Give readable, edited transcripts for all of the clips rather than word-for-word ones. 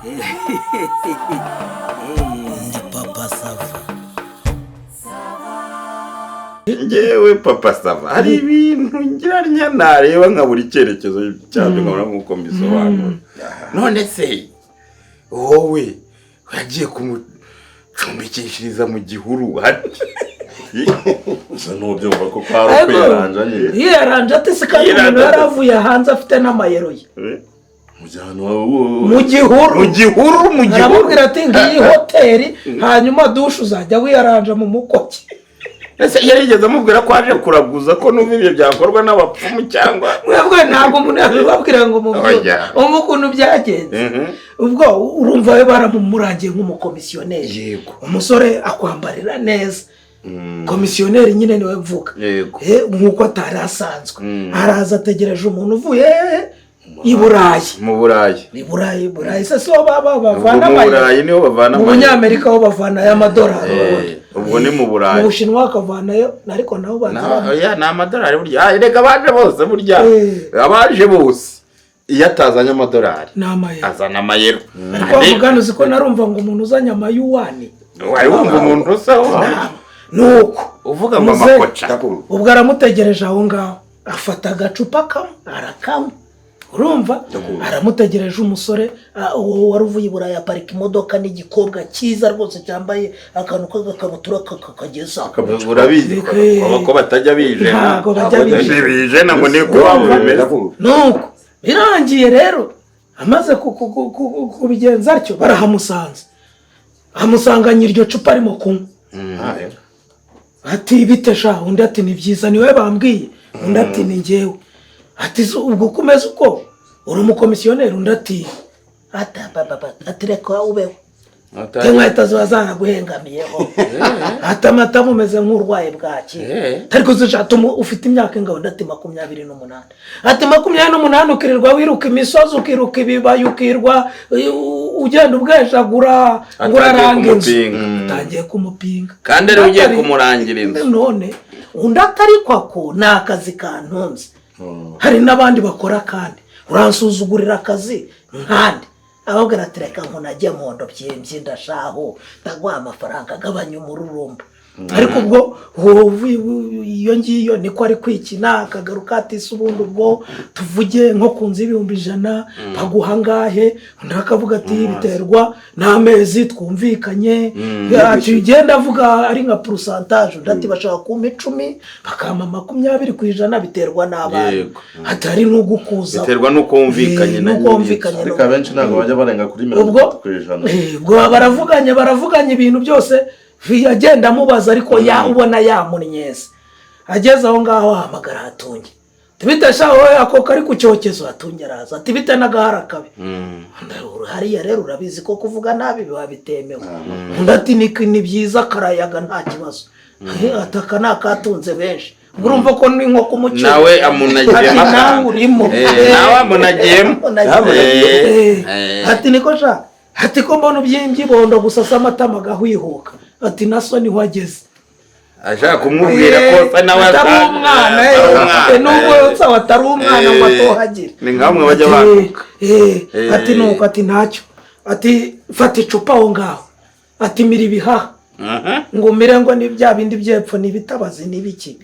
Ndi Papa Sava. Ngewe Papa Sava, hari ibintu ngira nya nareba nka buri cyerekezo cyabyo, nkabona nk'uko mbisobanura. None se wowe wagiye kumucumbikishiriza mu gihuru hati? Gusa ntubyumva ko kwari ukwiyaranja nyine. Yiyaranje ate se kandi Yiyaranje umuntu ate? yari avuye hanze afite n'amayero ye? Mu gihe wawe Mu gihuru. Mu gihuru, mu gihuru. Aramubwira ati: "Ngiyi hoteli, hanyuma douche uzajya wiyaranja mu mukoki." Ese yarigeze amubwira ko aje kuraguza, ko numva ibyo byakorwa n'abapfumu cyangwa? Mwebwe ntabwo umuntu yabibabwira ngo mubyumve. Oya. Umva ukuntu byagenze. Ubwo urumva we baramumurangiye nk'umukomisiyoneri. Umusore akwambarira neza, komisiyoneri nyine niwe mvuga. Nk'uko atari asanzwe. Araza ategereje umuntu uvuye i Burayi. Mu Burayi. I Burayi, Burayi se si ho baba Ubwo bavana mu amayero? Burayi niho bavana Mu amayero. Bunyamerika ho bavanayo amadolari. Ubwo ni mu Mu Burayi. Bushinwa bakavanayo, ariko nabo baza Oya, ni amadolari burya. Ah, erega abaje bose burya, abaje bose iyo atazanye amadolari ni amayero. Azana amayero. Ariko wa mugani, uzi ko narumva ngo umuntu uzanye amayuwani? Wari wumva umuntu usaho Nuko uvuga ngo Muzehe. amakoca? Ubwo aramutegereje aho ngaho, afata agacupa kamwe arakanywa. Urumva aramutegereje umusore, uwo wari uvuye i Burayi, aparika imodoka n'igikobwa cyiza rwose cyambaye akantu k'agakabutura kageza. Urabizi ko batajya bijena. Ntabwo bajya bijena. Bijena ngo ni uko bimeze. Nuko birangiye rero, amaze kubigenza atyo, barahamusanze, amusanganye iryo cupa arimo kunywa. Ati: "Bite sha?" Undi ati: "Ni byiza, niwe bambwiye." Undi ati: "Ni njyewe." Ati: "Se ubwo uko umeze, uko uri umukomisiyoneri?" Undi ati: "Ata ati reka ubeho, inkweto ziba zaraguhengamiyeho." Ati: "Amata mumeze nk'urwaye bwaki." Ariko zishaka ufite imyaka ingabo? Undi ati: "28." Ati: "28 ukirirwa wiruka imisozi, ukiruka ibibaya, ukirwa ugenda ubwejagura ngo Atangiye uraranga inzu." kumupinga. Atangiye kumupinga. Kandi ari ugiye kumurangira inzu. None undi atari kwako ni akazi kantunze, hari n'abandi bakora, kandi uransuzugurira akazi nkandi. Ababwira ati: "Reka nkunajye mu ndo byimbye, ndashaho ndaguha amafaranga, agabanya umururumba." Ariko ubwo wowe iyo ngiyo niko ari kwikina, akagaruka ati: "Se ubundi ubwo tuvuge nko ku nzu y'100,000 baguha angahe?" Undi akavuga ati: "Biterwa n'amezi twumvikanye." Ati: "Ugenda avuga ari nka pourcentage." Undi ati: "Bashaka kumpa 10, bakampa 20%, biterwa n'abana." Ati: "Hari n'ugukuza." Biterwa n'uko wumvikanye na N'uko nyiri. wumvikanye. Ariko abenshi ntabwo bajya barenga kuri mirongo Ubwo itatu ku ijana. Ubwo baravuganye, baravuganye ibintu byose, agenda amubaza, ariko ya ubona yamunyeze. Ageze aho ngaho ahamagara Hatunge, tibite sha wowe, ako kari ku cyokezo. Hatunge araza, ati: "Bite n'agahara kabi?" Undi, "Hariya rero urabizi ko kuvuga nabi biba bitemewe." Undi ati: Ni byiza, karayaga, nta kibazo." Ati: "Aka ni akatunze benshi." Ubwo urumva ko ni nko kumucyura. Nawe amunagiyemo. Ati: "Nawe Akantu. urimo." Nawe amunagiyemo. Amunagiye. Ati: "Niko sha," ati, "ko mbona ubyimbye ibondo gusa se, amatama agahwihuka?" Ati: "Na so niho ageze." Ashaka kumubwira ko se nawe atari umwana. Atari umwana. Nubwo yotsa atari umwana ngo atohagire. Ni nka bamwe bajya Ati, bantuka. Ati nuko, ati: "Ntacyo." Ati: "Fata icupa aho ngaho." Ati: "Mira ibihaha." Ngo umire, ngo ni bya bindi by'epfo, ni ibitabazi n'ibiki,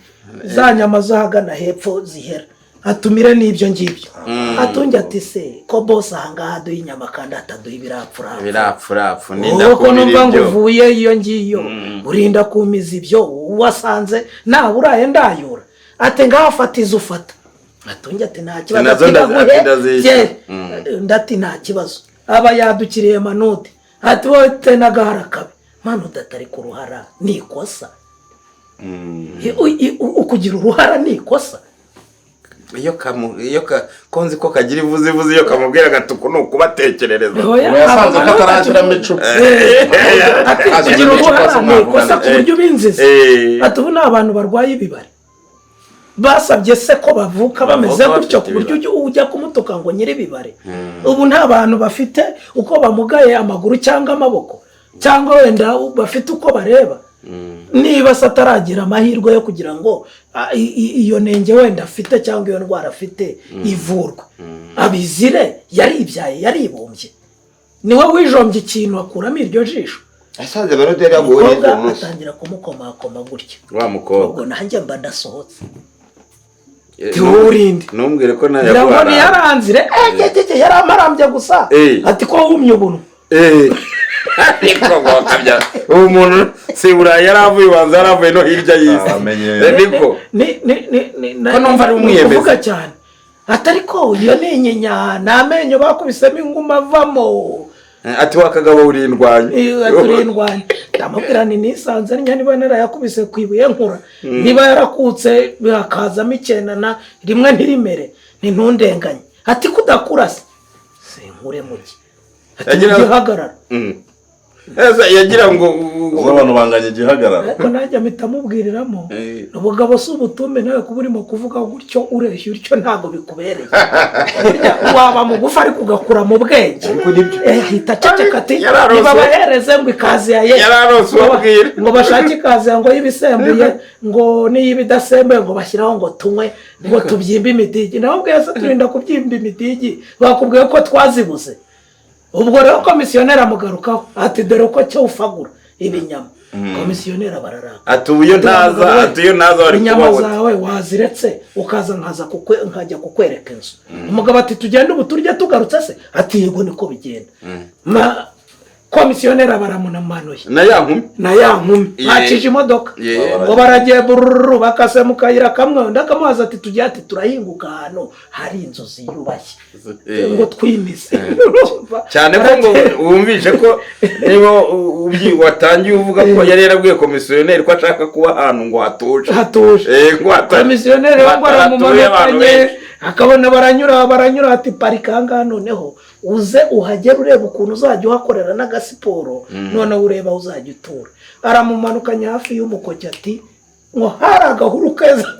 za nyama zo ahagana hepfo zihera. Atumire n'ibyo ngibyo. Atunge ati: "Se ko bose ahangaha aduha inyama kandi ataduha ibirapfurapfu?" Ibirapfurapfu ninda Wowe ko kumira numva ngo ibyo. uvuye iyo ngiyo, urinda kumiza ibyo wasanze nawe uraye ndayura. Ati: "Ngaho fata izo ufata." Atunge ati: "Nta kibazo." Nazo Ati: "Ndaguhe ndazishyura. byeri." Undi ati: "Nta kibazo." Aba yadukiriye manudi, ati: "Wowe te n'agahara kabi." Manudi atari ku ruhara ni ikosa. Ukugira uruhara ni ikosa. Iyo kamu iyo ka ko nzi ko kagira ivuzivuzi, iyo kamubwira agatuku ni ukubatekerereza. Oya, Ubu yasanze abo ko atarashyiramo icupa. Ati: "Kugira uruhara ni ikosa ku buryo ubinziza." Ati: "Ubu ni abantu barwaye ibibari basabye se ko bavuka bameze Bavuka gutyo, bafite ku buryo ujya kumutuka ngo nyiri ibibare? Ubu nta bantu bafite uko bamugaye amaguru cyangwa amaboko, cyangwa wenda bafite uko bareba, niba se ataragira amahirwe yo kugira ngo iyo nenge wenda afite cyangwa iyo ndwara afite ivurwe, abizire yaribyaye, yaribumbye." Niwe wijombye ikintu akuramo iryo jisho. Asanze Melody yari yaguwe neza uwo munsi. Atangira kumukomakoma gutya. Wa mukobwa. Ubwo nanjye mba ndasohotse. Tiwurinde. Ntumbwire ko nayo yaguharanze. Ngo yaranzire. Yari amarambye gusa. Ati ko wumye ubuntu. Ariko ngo bakabya. Ubu muntu si Burayi yari avuye ibanza yari avuye no hirya y'isi. Niko. Ni ko numva ari umwiyemezi. Kuvuga cyane. Atari ko iyo ni inyinya ni amenyo bakubisemo inguma avamo. Ati wakagabo urindwanya. Turindwanya. Ndamubwira nti nisanze niba narayakubise ku ibuye nkura. Niba yarakutse hakazamo ikenana rimwe ntirimere ni ntundenganye. Ati kudakura se. Sinkure muki. Ati gihagarara. Ese yagira ngo abantu banganye igihagarara. Ariko najya mpita mubwiriramo. Ubugabo si ubutume nawe kuba urimo kuvuga gutyo ureshya utyo ntago bikubereye. Waba mugufi ariko ugakura mu bwenge. Ahita aceceka ati nibabahereze ngo ikaziya ye. Ngo bashake ikaziya ngo y'ibisembuye ngo n'iyibidasembuye ngo bashyiraho ngo tunywe ngo tubyimbe imidigi. Nawe ubwe se turinda kubyimba imidigi bakubwiye ko twazibuze. Ubwo rero komisiyoneri amugarukaho ati dore uko cyo ufagura ibinyama. Komisiyoneri abararaka ati ubu ntaza ati iyo ntaza bari kubaho inyama zawe waziretse ukaza nkaza nkajya kukwereka inzu. Umugabo ati tugende ubu turye tugarutse se ati yego niko bigenda. Komisiyoneri baramunamanuye na ya nkumi bakije imodoka ngo baragiye bururu bakase mu kayira kamwe undi akamubaza ati tujye ati turahinguka ahantu hari inzu ziyubashye ngo twimize cyane ko ngo wumvishe ko niba watangiye uvuga ko yari yarabwiye komisiyoneri ko ashaka kuba ahantu ngo hatuje komisiyoneri ngo aramumanukanye akabona baranyura ati parika ahangaha noneho uze uhagera ureba ukuntu uzajya uhakorera n'agasiporo noneho ureba uzajya utura. Aramumanukanye hafi y'umukoki ati ngo hari agahuru keza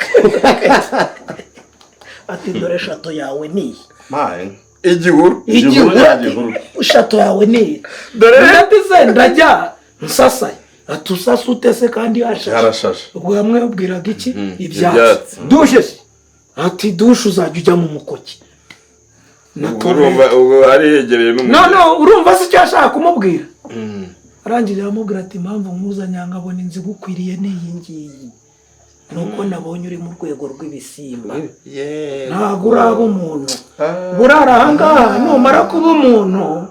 ati dore shato yawe niyi igihuru shato yawe niyi dore ati ndajya nsasaye ati usasa utese kandi harashashe. Ubwo hamwe ubwiraga iki ibyatsi dushe se ati dushe uzajya ujya mu mukoki. Urumva ubwo ari yegereye n'umuntu. No urumva se icyo ashaka kumubwira. Arangije aramubwira ati impamvu nkuzanye ngabona inzu igukwiriye n'iyi ngiyi nuko nabonye uri mu rwego rw'ibisimba. Ntabwo uraba umuntu burara ahangaha numara kuba umuntu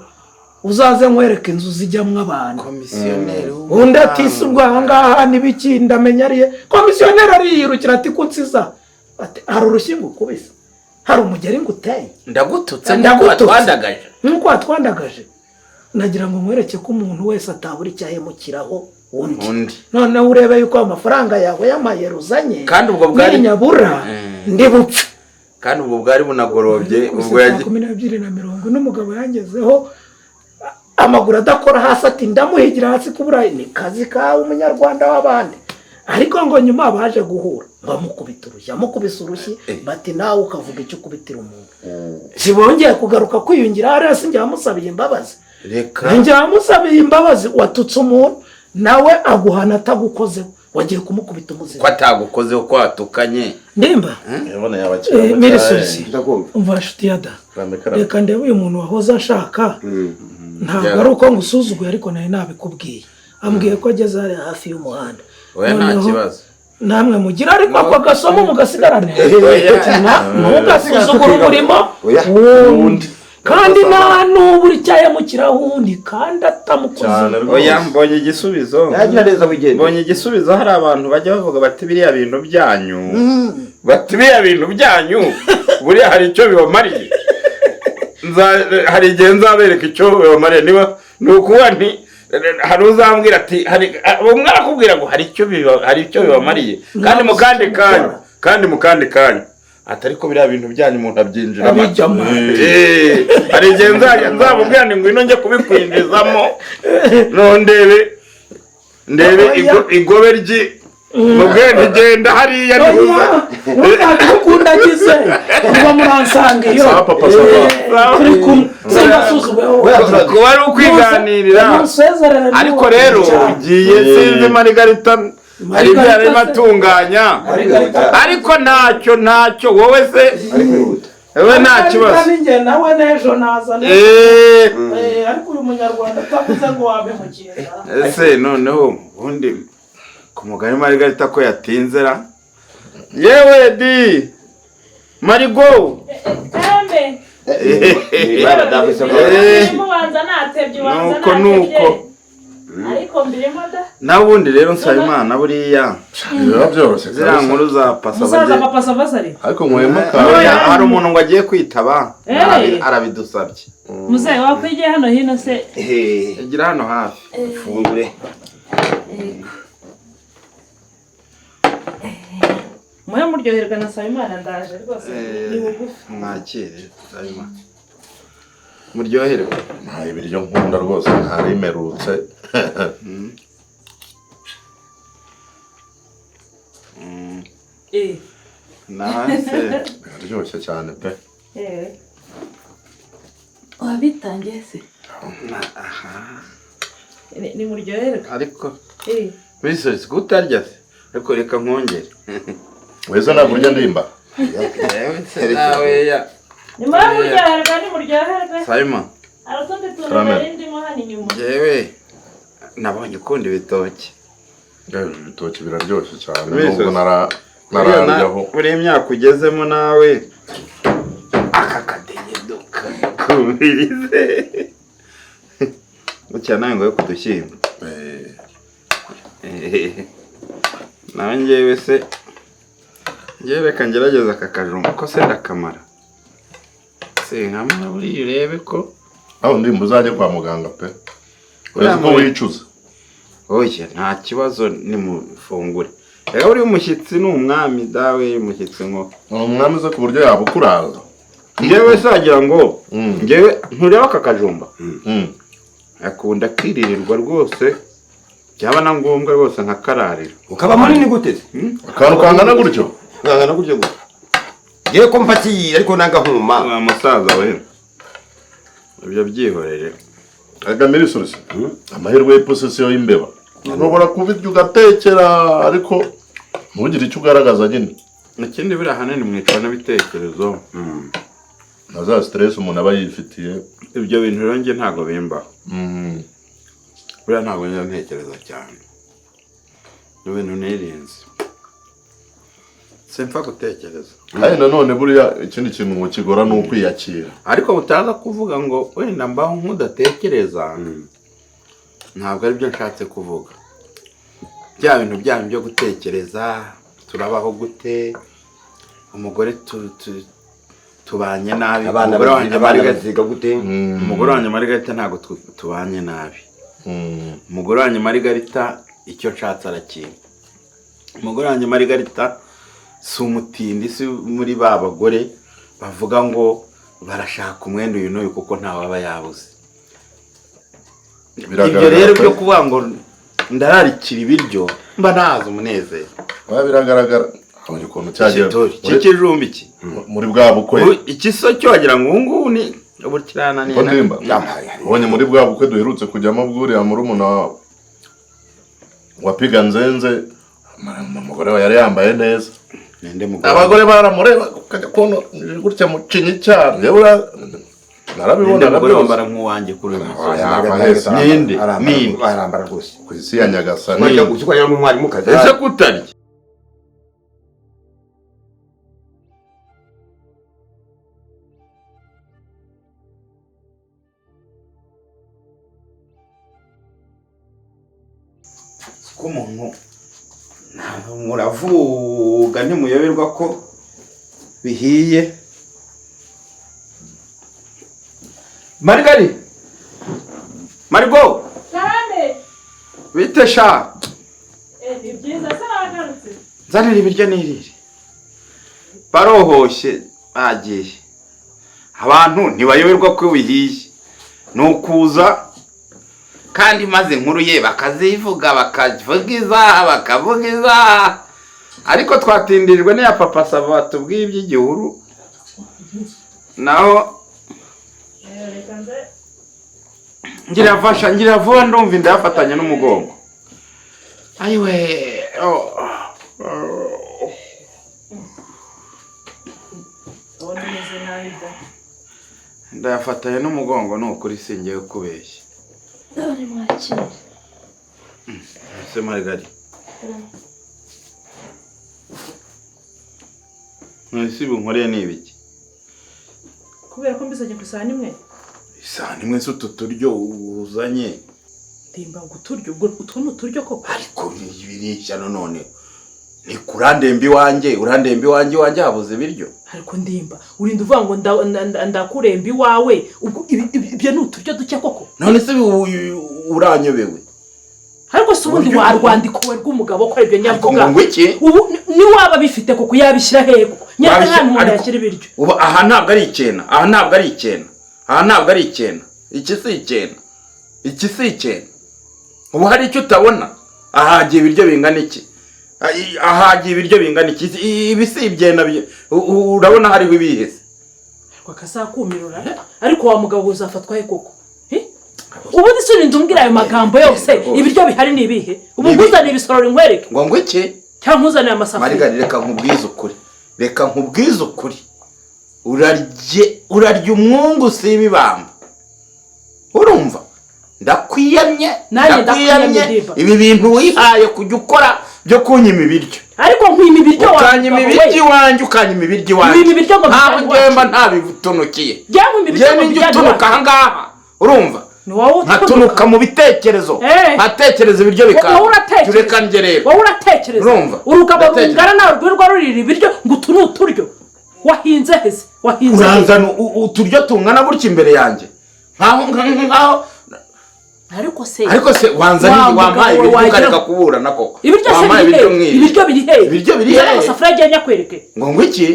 uzaze nkwereka inzu zijyamo abantu. Undi ati si ubwo ahangaha n'ibiki ndamenya ariye. Komisiyoneri ariyirukira ati kunsiza ati hari urushyi ngukubise hari umugeri nguteye ndagututse nkuko watwandagaje nagira ngo nkwereke ko umuntu wese atabura icyo ahemukiraho undi. Noneho urebe yuko amafaranga yawe y'amayero uzanye kandi ubwo bwari nyabura ndi bupfe kandi ubwo bwari bunagorobye ubwo yagiye 12:40 n'umugabo yangezeho amaguru adakora hasi ati ndamuhigira hasi kubura ni kazi kawe umunyarwanda w'abandi. Ariko ngo nyuma baje guhura bamukubita urushyi amukubise urushyi bati nawe ukavuga icyo ukubitira umuntu. Sibongeye kugaruka kwiyungira hariya sinjye wamusabiye imbabazi. Reka njye wamusabiye imbabazi watutse umuntu nawe aguhana atagukozeho wagiye kumukubita umuzigo ko atagukozeho ko watukanye ndimba mirisose umva nshuti ya da reka ndebe uyu muntu wahoze ashaka ntabwo ari uko ngusuzuguye ariko nari nabikubwiye ambwiye ko ageze hariya hafi y'umuhanda. Oya nta kibazo namwe mugira ariko ako gasomo mugasigarane ntugasuzugure umurimo wundi kandi nta n'ubura icyayamukiraho undi kandi atamukoze. Oya mbonye igisubizo mbonye igisubizo. Hari abantu bajya bavuga bati biriya bintu byanyu bati biriya bintu byanyu buriya hari icyo bibamariye. Hari igihe nzabereka icyo bibamariye niba ni ukuba nti hari uzambwira ati hari umwe arakubwira ngo hari icyo bibamariye kandi mu kandi kanya kandi mu kandi kanya atari ko biriya bintu byanyu umuntu abyinjiramo. Hari igihe nzamubwira ngo ngwino njye kubikwinjizamo no ndebe igobe ryi mubwire ntigenda hariya nihuza ntukundagize kuba muransanga iyo turi kumwe kuba ari ukwiganirira. Ariko rero ugiye sinzi Marigarita hari ibyo yarimo atunganya ariko ntacyo wowe se wowe nta kibazo nawe n'ejo naza ariko uyu Umunyarwanda atavuze ngo wampemukiye. Ese noneho ubundi ku mugani Marigarita ko yatinze ra? Yewe di Marigo. Kambe. Ubanza natebye, ubanza Nuko nuko. Ariko mbirimo da. Nawe ubundi rero Nsabimana buriya Biba byoroshye ziriya kabisa. nkuru za pasa Musaza bagiye papa savasari. Ariko nyweyemo akantu. Oya, hari umuntu ngo agiye kwitaba, arabidusabye. Muzehe wakwigiye hano hino se. Gira hano hafi. Fungure. Muhe muryoherwa na Nsabimana, ndaje rwose ni bugufi. Mwakire Nsabimana. Muryoherwe. Nta ibiryo nkunda rwose ntarimerutse. Nase biraryoshye cyane pe. Wabitangiye se? Ni muryoherwe. Ariko bisozi kutarya se? Ariko reka nkongere. Weza ntabwo urya ndimba. Nawe ya. Ni muryoherwe, ni muryoherwe. Simon. Aratonde tuntu ndimo hano inyuma. Yewe nabonye ukunda ibitoki. Ibitoki biraryoshye cyane nubwo nararyaho. Buri myaka ugezemo nawe aka kadegeduka kumvirize. Bucya nawe ngo yo kudushyimba. Nawe njyewe se njyewe reka ngerageza aka kajumba ko se ndakamara. Sinkamara buriya urebe ko aho ndi muzajye kwa muganga pe. Uretse ko wicuza. Oya nta kibazo ni mufungure. Reka uri umushyitsi ni umwami dawe umushyitsi ngo. Umwami uza ku buryo yabukuraza. Njyewe sagira ngo njyewe ntureba aka kajumba. Akunda kwiririrwa rwose. Byaba na ngombwa rwose nkakararira. Ukaba munini gute se? Akantu kangana gutyo? Kangana gutyo gutyo. Ngiye ko mpatiye ariko nanga nkuma. Wa musaza we. Ibyo byihorere. Agamira isosi. Amahirwe y'iposisiyo y'imbeba. Ushobora kubirya ugatekera ariko ntugire icyo ugaragaza nyine. Ikindi biri ahanini mwicwa n'ibitekerezo. Na za stress umuntu aba yifitiye. Ibyo bintu rero njye ntago bimbaho. Buriya ntago njya ntekereza cyane. Ni ibintu nirinze. Simfa gutekereza. Kandi nanone buriya ikindi kintu ngo kigora ni ukwiyakira. Ariko butaza kuvuga ngo wenda mbaho nkudatekereza. Ntabwo ari byo nshatse kuvuga. Bya bintu byanyu byo gutekereza turabaho gute, umugore tubanye nabi, abana baziga gute, umugore wanjye Marigarita ntabwo tubanye nabi. Umugore wanjye Marigarita icyo nshatse arakinga. Umugore wanjye Marigarita si umutindi, si muri ba bagore bavuga ngo barashaka umwenda uyu n'uyu kuko ntawe aba yabuze. Ibyo rero byo kuvuga ngo ndararikira ibiryo mba naza umunezero. Biragaragara abonye ukuntu cyagiye ikijumba iki muri bwa bukwe iki so cyo wagira ngo ubu ni ubukirananiye. Ubonye muri bwa bukwe duherutse kujyamo bwuriya murumuna wa Piga Nzenze, umugore we yari yambaye neza. Abagore baramureba ukajya kubona gutya mu kinyi cyane. Narabibona umugore wambara nk'uwanjye kuri uyu musozi. Ninde? Ninde? Arambara rwose. Ku isi ya Nyagasani. Uzi ko yari umwarimukazi. Ese kutarya? Ko umuntu muravuga ntimuyoberwa ko bihiye. Marigari, Marigo, Karame, bite sha? Ni byiza se wagarutse? Nzanira ibiryo nirire. Barohoshye bagiye. Abantu ntibayoberwa ko bihiye. Nukuza kandi maze inkuru ye bakazivuga bakavuga izaha bakavuga izaha. Ariko twatindirijwe n'iya papa Sava tubwiye iby'igihuru. Naho ngira fasha ngira vuba ndumva indafatanya n'umugongo. Ayiwe ndayafatanya n'umugongo ni ukuri singiye kubeshya. None mwakira. Ese Marigari, none ibi nkoreye ni ibiki? Kubera ko mbizanye ku isahani imwe. Isahani imwe se utu turyo uzanye? Ndimba ngo uturyo, ubwo utwo ni uturyo koko? Ariko ibi ni ishyano. None ni kurandemba iwanjye, urandemba iwanjye, iwanjye habuze ibiryo. Ariko Ndimba, urinda uvuga ngo ndakuremba iwawe, ubwo ibyo ni uturyo duke koko? None se uranyobewe? Ariko se ubundi warwandiko we rw'umugabo ko ibyo Ariko nyavuga ngo iki? Ubu niwaba bifite koko yabishyira hehe koko? Nyaraka nta muntu yashyira ibiryo. Ubu aha ntabwo ari icyena, aha ntabwo ari icyena, aha ntabwo ari icyena, iki si icyena, iki si icyena. Ubu hari icyo utabona? Ahagiye ibiryo bingana iki? Ahagiye ibiryo bingana iki? Ibi si ibyena, urabona hariho ibihese. Ariko akazakumirura, ariko wa mugabo uzafatwa he koko? Ubundi se urinda umbwira ayo magambo yose, ibiryo bihari ni ibihe? Ubu nkuzaniye ibisorori nkwereke? Ngo iki? Cyangwa nkuzaniye amasafuriya? Marigari, reka nkubwize ukuri, reka nkubwize ukuri, urarye umwungu si ibibamba, urumva? Ndakwiyamye. Nanjye ndakwiyamye. ndakwiyamye. Ibi bintu wihaye kujya ukora byo kunyima ibiryo. Ariko nkwima ibiryo wa Ukanyima mugabo ibiryo we. iwanjye, ukanyima ibiryo iwanjye. Nkwima ibiryo ngo Ntaho mbijyane ngemba iwacu. ntabitunukiye. Njyewe nkwima ibiryo Njyewe ngo ninjye mbijyane utunuka iwacu. ahangaha, urumva? Ni wowe Nkatunuka utunuka. mu bitekerezo, nkatekereza ibiryo bikanga. Wowe uratekereza. Tureka njye rero. Wowe uratekereza. Urumva? Urugabo Ndatekereza. rungana nawe rwirirwa rurira ibiryo ngo utu ni uturyo, wahinze heze? Wahinze heze? Uranzana uturyo tungana gutya imbere yanjye nkaho nkaho Ariko se Ariko se wanzanye Wa mugabo wampaye we, ibiryo wagira ukareka kuburana koko? Ibiryo se Wampaye biri ibiryo hehe? mwiriye. Ibiryo biri hehe? Ibiryo biri Uzane hehe? amasafuriya agiye nyakwereke. Ngo iki?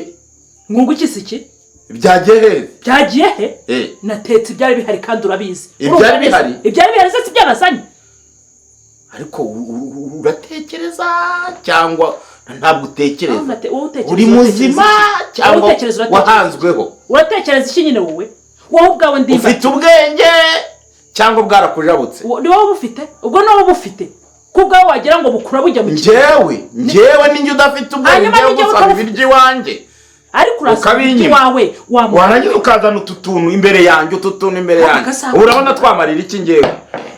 Ngo iki si iki? Byagiye hehe? Byagiye he? Natetse ibyari bihari kandi urabizi. Ibyari bihari? Ibyari bihari se si byo nazanye? Ariko uratekereza cyangwa ntabwo utekereza? Wowe utekereza, Uri uratekereza muzima iki? cyangwa Wowe utekereza, uratekereza. wahanzweho? Uratekereza iki nyine wowe? Wowe ubwawe Ndimba. Ufite ubwenge cyangwa bwarakujabutse? Ni wowe ubufite, ubwo ni wowe ubufite, ko ubwawe wagira ngo bukura bujya mu kirere. Njyewe ninjye udafite ubwenge? Hanyuma Njyewe ninjye gusaba utabufite. ibiryo iwanjye Ariko urasaba ukabinyima. ibyo iwawe wa mugabo. Warangiza ukazana utu tuntu imbere yanjye, utu tuntu imbere Aka yanjye. gasaka. Ubu urabona twamarira iki? Njyewe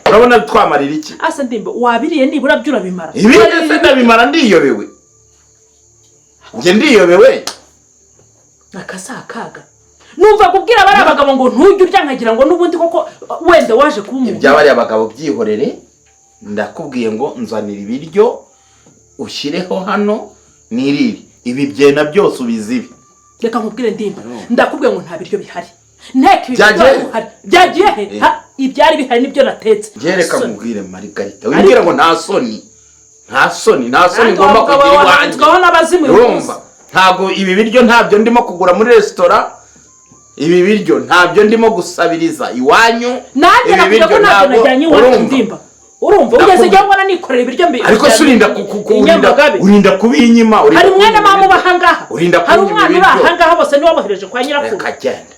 urabona twamarira iki? Asa Ndimba, wabiriye nibura byo urabimara. Ibindi se ndabimara? Ndiyobewe, njye ndiyobewe. Akasakaga numva kubwira bari abagabo ngo ntujye urya, nkagira ngo n'ubundi koko wenda waje kuba umuntu. Iby'abariya bagabo byihorere. Ndakubwiye ngo nzanira ibiryo ushyireho hano nirire, ibi byena byose ubizibe. Reka nkubwire Ndimba, ndakubwiye ngo nta biryo bihari, nteka ibi Byagiye biryo he? bihari byagiye he? Ha, ibyari bihari nibyo natetse. Njye reka Soni. nkubwire Marigarita, wimbwira ngo nta soni, nta soni, nta soni Nanjye ngomba wa mugabo kugira iwanjye. wahanzweho n'abazimu uyu Urumva, munsi. ntabwo ibi biryo ntabyo ndimo kugura muri resitora, ibi biryo ntabyo ndimo gusabiriza iwanyu. Nanjye Ibi nakubwiye ko biryo ntabyo ntabwo- najyanye iwacu. Urumva? Ndimba, urumva ugeze Ndakubwiye. igihe ubona nikorera ibiryo mbi. Ariko se urinda Inyamagabe. urinda kubinyima, urinda Hari mwene kubinyima mama uba ibiryo. ahangaha. Urinda Hari kunyima umwana uri ibiryo. ahangaha, bose niwe wabohereje kwa nyirakuru. Reka genda,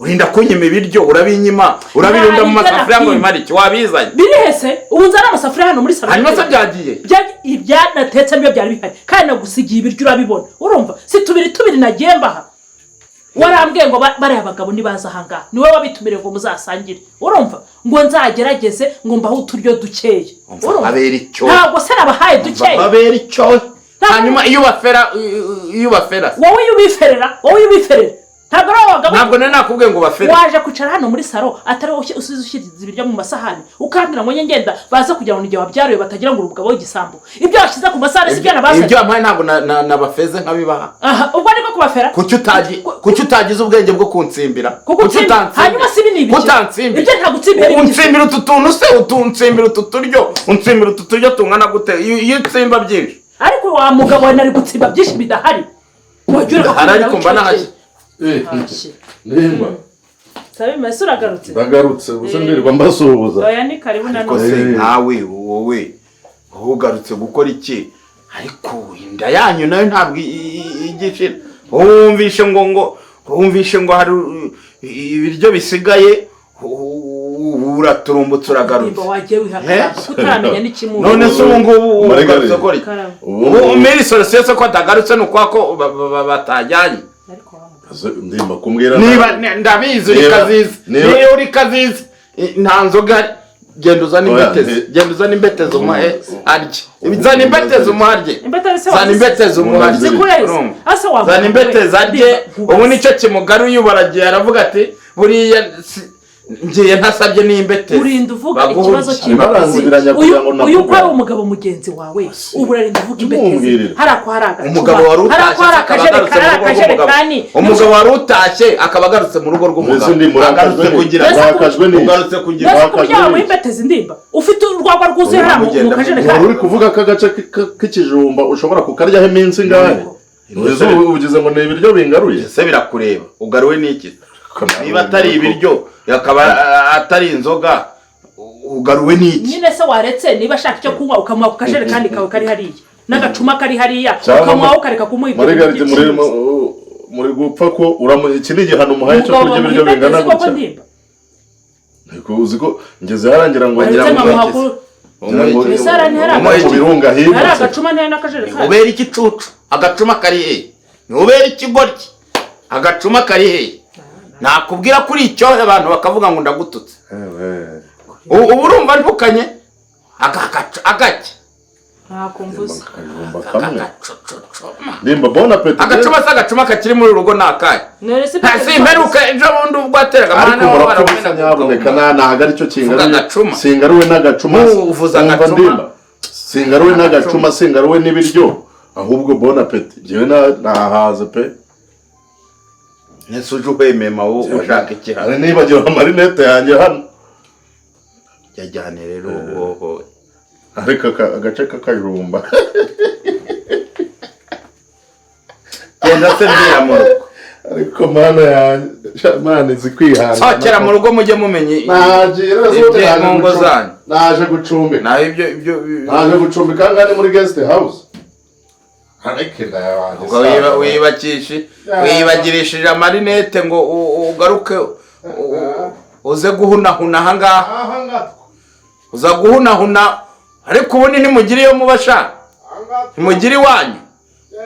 urinda kunyima ibiryo, urabinyima, urabirunda mu Nta masafuriya ngo ibyo bimare iki? Wabizanye. Biri hese? Ubu nzana amasafuriya hano muri salo? Hanyuma se byagiye? Ibyanatetse nibyo byari bihari, kandi nagusigiye ibiryo urabibona. Urumva si tubiri tubiri nagiye mbaha? Warambwiye ngo bariya bagabo nibaza ahangaha, niwe wabitumiriye ngo muzasangire, urumva, ngo nzagerageze ngo mbahe uturyo dukeya. Umva, Urumva? babera icyo. Ntabwo se nabahaye dukeya? Babera icyo. Hanyuma iyo ubafera, iyo ubafera? Wowe iyo ubiferera, wowe iyo ubiferera, ntabwo ari abagabo. Ntabwo nari nakubwiye ngo ubafere. Waje kwicara hano muri salo atari wowe usize ushyiriza ibiryo mu masahani, ukambwira ngo njye ngenda baze kugira ngo igihe wabyaruye batagira ngo uri umugabo w'igisambo. Ibyo washyize ku masahani si byo nabazanye? Ibyo wampaye ntabwo nabafeze nkabibaha. Aha, ubwo niko kubafera. Kuki utagize ubwenge bwo kuntsimbira? Kuko Kuki utsimba- utantsimbira? Hanyuma si ibi ni ibiki? Kutantsimbira. Ibyo ntabwo utsimbiye ari ibiki? Untsimbira utu tuntu se, utuntsimbira utu turyo, untsimbira utu turyo tungana gute? Iyo utsimba byinshi. Ariko wa mugabo we, nari gutsimba byinshi bidahari? Wajya ureka Bidahari, ariko kumenya mba nahashye. Hashye. Nimba Sabe ese uragarutse? Ndagarutse gusa, ndirirwa mbasuhuza. Oya, ni karibu Ariko nanone. se nkawe wowe ugarutse gukora iki? Ariko inda yanyu nayo ntabwo igishira. Wumvishe ngo hari ibiryo bisigaye, uraturumbutse uragarutse. Nimba wagiye wihagarara Eh? kutaramenya n'ikimuzi. None se ubu ngubu Marigari. ugarutse gukora iki? Karame. Ubu miri solution se ko atagarutse ni ukwa ko batajyanye? Ariko wa mugabo. Ndimba kumbwira Niba ndabizi uri Niba- kazizi. niba- Niba uri kazizi, nta nzoga. Genda uzane Oya, imbetezi, genda uzane imbetezi umuhe arye. Zana imbetezi umuhe arye. Imbetezi se Zana imbetezi umuhe arye. Zikuye se? Urumva? Ase wambaye Zana imbetezi arye. Ubu nicyo kimugaruye, ubu aragiye aravuga ati buriya ngiye ntasabye n'imbetezi. Urinda uvuga Baguhe ikibazo urye. cy'imbetezi. Baranzibiranya Uyu kugira ngo uyu ko ari navuga. umugabo mugenzi wawe, ubu urarinda uvuga imbetezi. Tumubwirire. Hari ako hari agacuma, Umugabo wari hari ako utashye hari akaba agarutse mu rugo rw'umugabo. akajerekani. Umugabo wari utashye akaba agarutse mu rugo rw'umugabo. Mbese ndi murakajwe Agarutse n'iki? kugira Mbese Murakajwe n'iki? Ugarutse kugira Mbese ku buryo Wakajwe wamuha n'iki? imbetezi ndimba ufite urwagwa rwuzuye hariya mu Mugenda kajerekani. Wari uri kuvuga ko agace k'ikijumba ushobora kukaryaho iminsi ingahe? Mbese ubu ugize ngo ni ibiryo bingaruye? Ese birakureba ugaruwe n'iki? Niba atari ibiryo, akaba atari inzoga, ugaruwe n'iki? Nyine se waretse niba ashaka icyo kunywa ukamuha ku kajerekani kawe kari hariya n'agacuma kari hariya, Cyangwa ukamuha ukareka kumuha ibyo muri bintu garidi muri by'ibicuruzwa. Muri gupfa ko uramu iki ni igihano umuhaye cyo Umugabo kurya ibiryo bamuha bingana imbetezi koko gutya? ndimba? Ariko uzi ko ngeze harangira ngo Waretse ngira ngo nkamuha iki? ngira ngo Mbese hariya ntihari mu birunga hari himutse. agacuma ntihari n'akajerekani. Ubera igicucu, agacuma kari hehe? Ntubera ikigoryi, agacuma kari hehe? Nakubwira kuri icyohe abantu bakavuga ngo ndagututse. Ewe. Ubu urumva ntukanye agake. Ntako mvuze. Akajumba kamwe. Agacucuma. Ndimba, bon appétit. Agacuma se, agacuma kakiri muri uru rugo ni akahe? None se Nta imbetezi simperuka ejo bundi ubwo wateraga Ariko amahane murapfa ubusa, nyabuneka ntabwo aricyo kingaruye. Agacuma. Singaruwe n'agacuma. Uvuze Wumva agacuma. ndimba, singaruwe n'agacuma, singaruwe n'ibiryo, ahubwo bon appétit. Njyewe nahaze pe. Ese uje uhwemema wowe ushaka iki hano? Hari nibagiwe amarinete yanjye hano. Yajyane rero wowe. Ariko agace k'akajumba. Genda se mbwira mu rugo. Ariko mana yanjye sha, mana izi kwihangana. Sohokera mu rugo mujye mumenye Naje rero ibyo naje mu ngo zanyu. Naje gucumbika. Naho ibyo Naje gucumbika aha ngaha ni muri guest house, ariko inda yanjye Ubwo wiyibagirishije amarinete ngo ugaruke uze guhunahuna ahangaha. Aha ngaha. Uza guhunahuna, ariko ubundi ntimugire iyo muba sha, ntimugire iwanyu,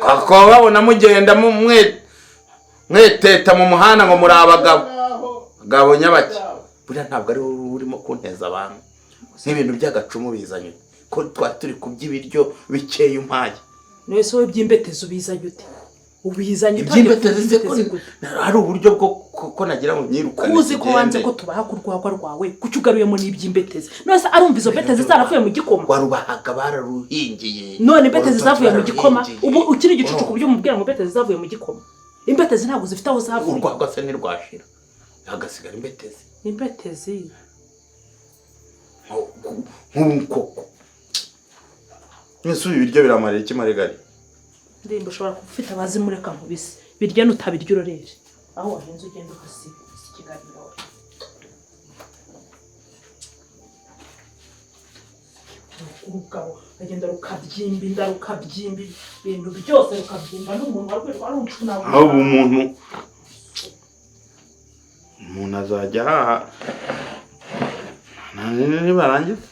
bakaba babona mugenda mweteta mu muhanda ngo muri abagabo abagabo nyabake. Buriya ntabwo ari wowe urimo kunteza abantu nk'ibintu by'agacumu bizanye, ko twari turi kurya ibiryo bikeya umpaye. None se wowe iby'imbetezi ubizanye ute? Ubizanye utangiye Iby'imbetezi se ko kuvuga imbetezi gute? hari uburyo bwo ko nagira ngo nyirukane Kuzi ko wanze tugende. ko tubaha ku rwagwa rwawe, kuki ugaruyemo n'iby'imbetezi? None se arumva izo mbetezi zaravuye mu gikoma? Warubahaga bararuhingiye. None imbetezi Urutoki zavuye mu gikoma? bararuhingiye. Ubu ukiri igicucu ku buryo umubwira ngo imbetezi zavuye mu gikoma? Imbetezi ntabwo zifite aho zavuye. Urwagwa se ntirwashira hagasigara imbetezi? Imbetezi. Nk'ubu koko mwese ubu ibiryo biramarira iki, Marigari? Ndimba, ushobora kuba ufite abazimu. Reka nkubise birya, nutabirya urorere aho wahenze ugenda uhasiga si ikiganiro. Urugabo rugenda rukabyimba inda, rukabyimba ibintu byose, rukabyimba n'umunwa rwirirwa runcunagura. Aho ubu umuntu azajya ahaha nibarangiza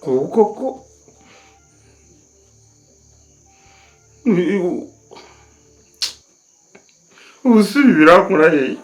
ubu koko. Ubu si ibi birankura hehe?